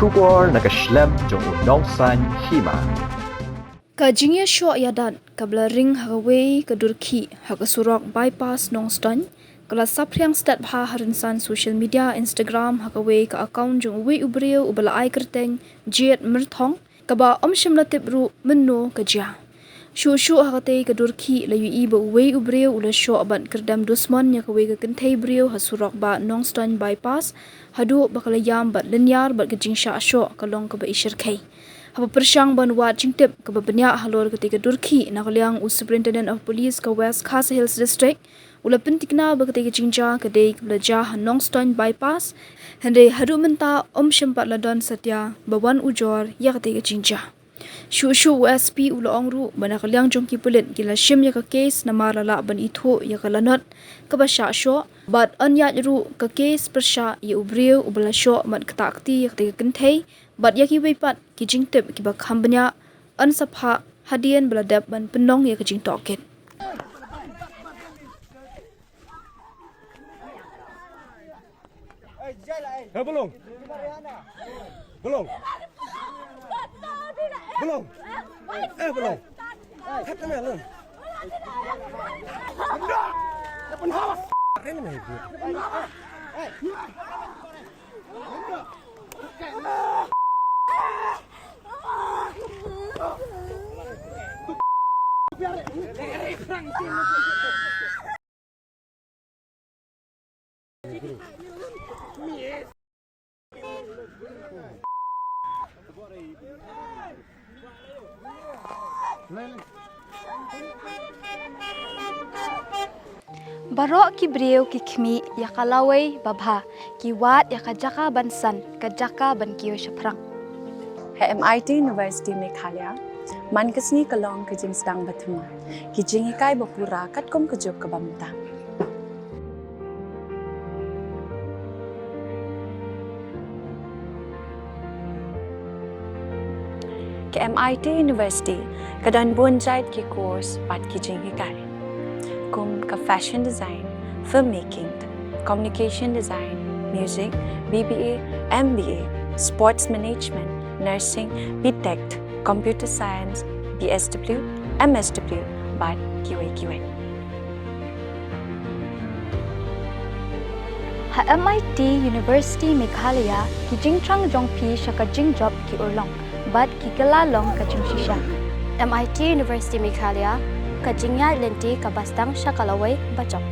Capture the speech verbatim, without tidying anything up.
Khubor na ka shlem jong u Nongsaiñ Hima. Ka jingïashoh ïadat kaba la ring ha kawei ka dur khih ha ka surok bypass Nongstoiñ ka la saphriang stet bha ha rynsan social media Instagram ha kawei ka account jong uwei u briew uba la ai kyrteng Jied Myrthong, kaba ym shym la tip ruh mynno ka jia. Shuh shuh ha katei ka dur khih la ïohi ba uwei u briew u la shoh bad kyrdem dusmon ïa kawei ka kynthei briew ha surok bah Nongstoiñ bypass, haduh ba ka la ïam bad lyniar bad ka jingshah shoh ka long kaba ishyrkhei. Haba pyrshang ban wad jingtip kaba bniah halor katei ka dur khih na ka liang u Superintendent of Police ka West Khasi Hills District, u la pyntikna ba katei ka jingjia ka dei kaba la jia ha Nongstoiñ bypass, hynrei haduh mynta ym shym pat la don satia ba wan ujor ïa katei ka jingjia. Shuh shuh u S P u la ong ruh ba na ka liang jong ki pulit ki la shim ïa ka case namar la lah ban ithuh ïa ka lanot kaba shah shoh, bad yn ïaid ruh ka case pyrshah ïa u briew uba la shoh bad ktah kti ïa katei ka kynthei, bad ïa kiwei pat ki jingtip kiba kham bniah yn sa phah hadien ba la dep ban pynlong ïa ka jingtohkit. Eh, Belong. Belong. Belong. Eh, Belong. Kata na, Belong. Baroh ki briew ki khmih ïa ka lawei babha, ki wad ïa ka jaka ban san, ka jaka ban kiew shaphrang. Ha M I T University Meghalaya, man ka sngi ka long ka jingsdang ba thymmai, ki jinghikai ba pura katkum ka juk kaba mynta. Ka M I T University ka don bun jait ki course bad ki jinghikai, kum ka fashion design, filmmaking, communication design, music, B B A, M B A, sports management, nursing, B Tech, computer science, B S W, M S W, bad kiwei kiwei. Ha M I T University Meghalaya, ki jingthrang jong phi sha ka jingjop ki urlong bad ki kylla long ka jingshisha. M I T University Meghalaya, ka jingïaid lynti kaba sdang sha ka lawei bajop.